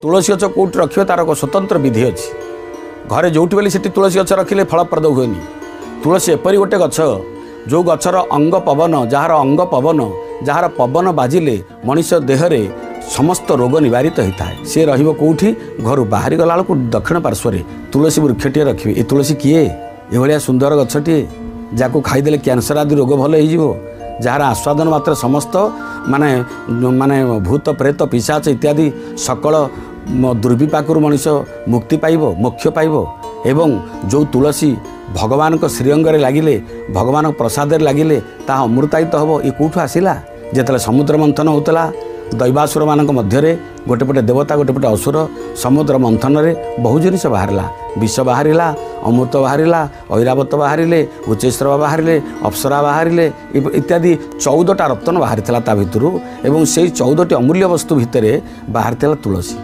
ତୁଳସୀ ଗଛ କେଉଁଠି ରଖିବ ତାର ଏକ ସ୍ୱତନ୍ତ୍ର ବିଧି ଅଛି। ଘରେ ଯେଉଁଠି ବୋଲି ସେଠି ତୁଳସୀ ଗଛ ରଖିଲେ ଫଳପ୍ରଦ ହୁଏନି। ତୁଳସୀ ଏପରି ଗୋଟେ ଗଛ ଯେଉଁ ଗଛର ଅଙ୍ଗ ପବନ, ଯାହାର ଅଙ୍ଗ ପବନ, ଯାହାର ପବନ ବାଜିଲେ ମଣିଷ ଦେହରେ ସମସ୍ତ ରୋଗ ନିବାରିତ ହୋଇଥାଏ। ସିଏ ରହିବ କେଉଁଠି? ଘରୁ ବାହାରି ଗଲାବେଳକୁ ଦକ୍ଷିଣ ପାର୍ଶ୍ୱରେ ତୁଳସୀ ବୃକ୍ଷଟିଏ ରଖିବେ। ଏ ତୁଳସୀ କିଏ? ଏଭଳିଆ ସୁନ୍ଦର ଗଛଟିଏ ଯାହାକୁ ଖାଇଦେଲେ କ୍ୟାନ୍ସର ଆଦି ରୋଗ ଭଲ ହେଇଯିବ, ଯାହାର ଆସ୍ୱାଦନ ମାତ୍ର ସମସ୍ତ ମାନେ ମାନେ ଭୂତ ପ୍ରେତ ପିଶାଚ ଇତ୍ୟାଦି ସକଳ ଦୁର୍ବିପାକରୁ ମଣିଷ ମୁକ୍ତି ପାଇବ, ମୋକ୍ଷ ପାଇବ। ଏବଂ ଯେଉଁ ତୁଳସୀ ଭଗବାନଙ୍କ ଶ୍ରୀଅଙ୍ଗରେ ଲାଗିଲେ, ଭଗବାନଙ୍କ ପ୍ରସାଦରେ ଲାଗିଲେ ତାହା ଅମୃତାୟିତ ହେବ, ଏ କେଉଁଠୁ ଆସିଲା? ଯେତେବେଳେ ସମୁଦ୍ର ମନ୍ଥନ ହେଉଥିଲା ଦୈବାସୁରମାନଙ୍କ ମଧ୍ୟରେ, ଗୋଟେ ପଟେ ଦେବତା ଗୋଟେ ପଟେ ଅସୁର, ସମୁଦ୍ର ମନ୍ଥନରେ ବହୁ ଜିନିଷ ବାହାରିଲା। ବିଷ ବାହାରିଲା, ଅମୃତ ବାହାରିଲା, ଐରାବତ ବାହାରିଲେ, ଉଚ୍ଚୈଶ୍ରବା ବାହାରିଲେ, ଅପ୍ସରା ବାହାରିଲେ ଇତ୍ୟାଦି 14ଟା ରତ୍ନ ବାହାରିଥିଲା ତା ଭିତରୁ। ଏବଂ ସେଇ 14ଟି ଅମୂଲ୍ୟ ବସ୍ତୁ ଭିତରେ ବାହାରିଥିଲା ତୁଳସୀ।